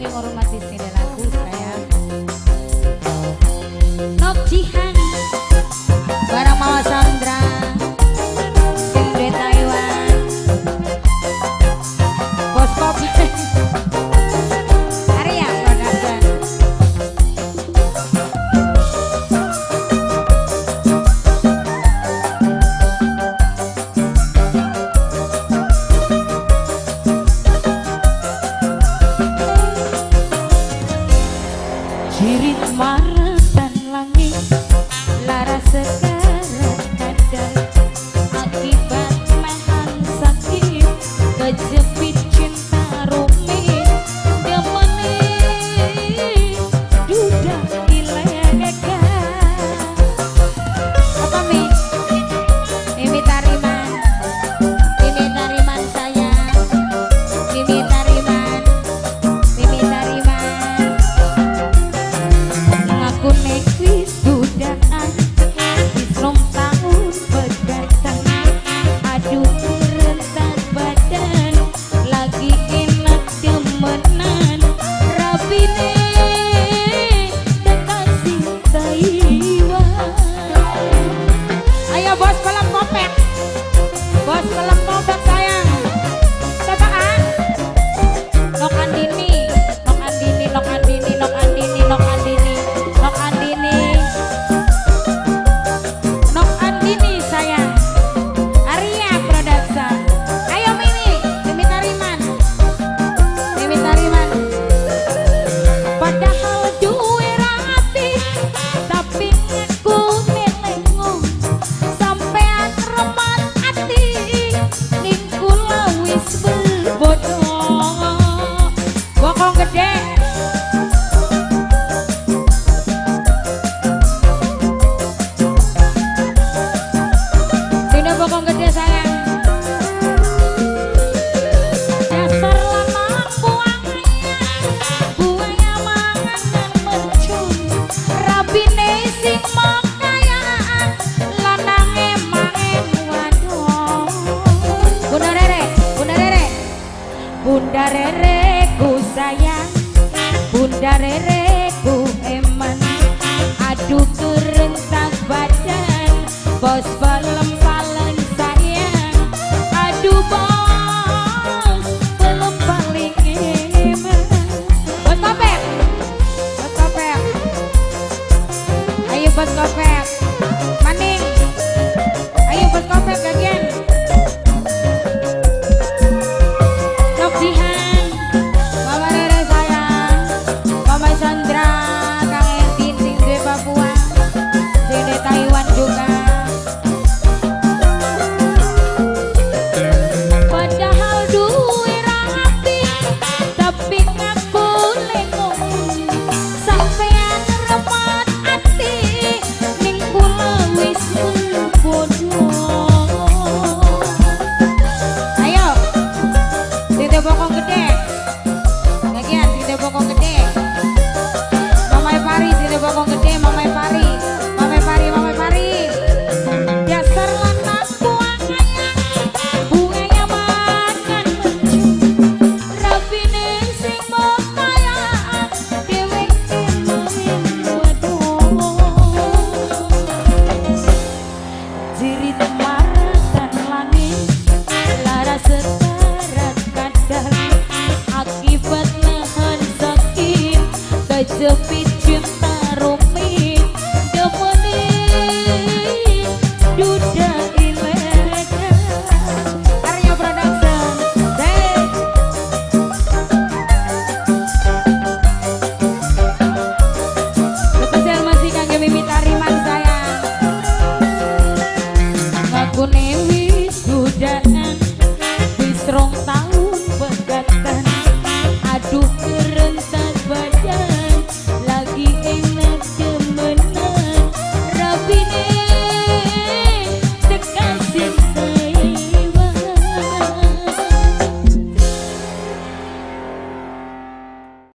Sing ngormati sing lagu sayang. Nok Jihan barang Mama Sandra sing di Taiwan. Bos kopi. Arya Production. Jirit maratan langit lara sekarat kadang akibat mehan sakit kejepit cinta rumit demene duda ilegal. Apa mi? Mimi Tariman, Mimi Tariman sayang, Mimi Tariman, Mimi Tariman. Ngaku nek wis dudaan wis 2 tahun pegatan, aduh rentak badan lagi enak demenan rabine kekasih Taiwan. Ayo bos film kopek, bos film kopek sayang. Siapa ah? Nok Andini, Nok Andini, Nok Andini, Nok Andini, Nok Andini, Nok Andini, Nok Andini sayang. Arya Production. Ayo Mimi, Mimi Tariman, Mimi Tariman. Padahal duwe ati, tapi ngaku nelengo. Sampean remat ati, ning kula wis bebodo. Bokong gede. Sini bokong gede sayang. Dasar lanang buaya, buaya manganan mercon. Rabine sing makayaan, lanange mangen wadon. Bunda Rere, Bunda Rere, Bunda Rere ku sayang, Bunda Rere ku eman. Aduh kerentak badan, bos film paling sayang. Aduh bos film paling eman. Bos kopek, bos kopek, ayo bos kopek, maning, ayo bos kopek bagian. Nok Jihan, Mama Rere sayang, Mama Sandra, Kang Ertin sing di Papua, sing di Taiwan juga. Padahal duwe rapi, tapi ngaku lengo. Sampean remat ati, ning kula wis bodoh. Ayo, titip bokong gede.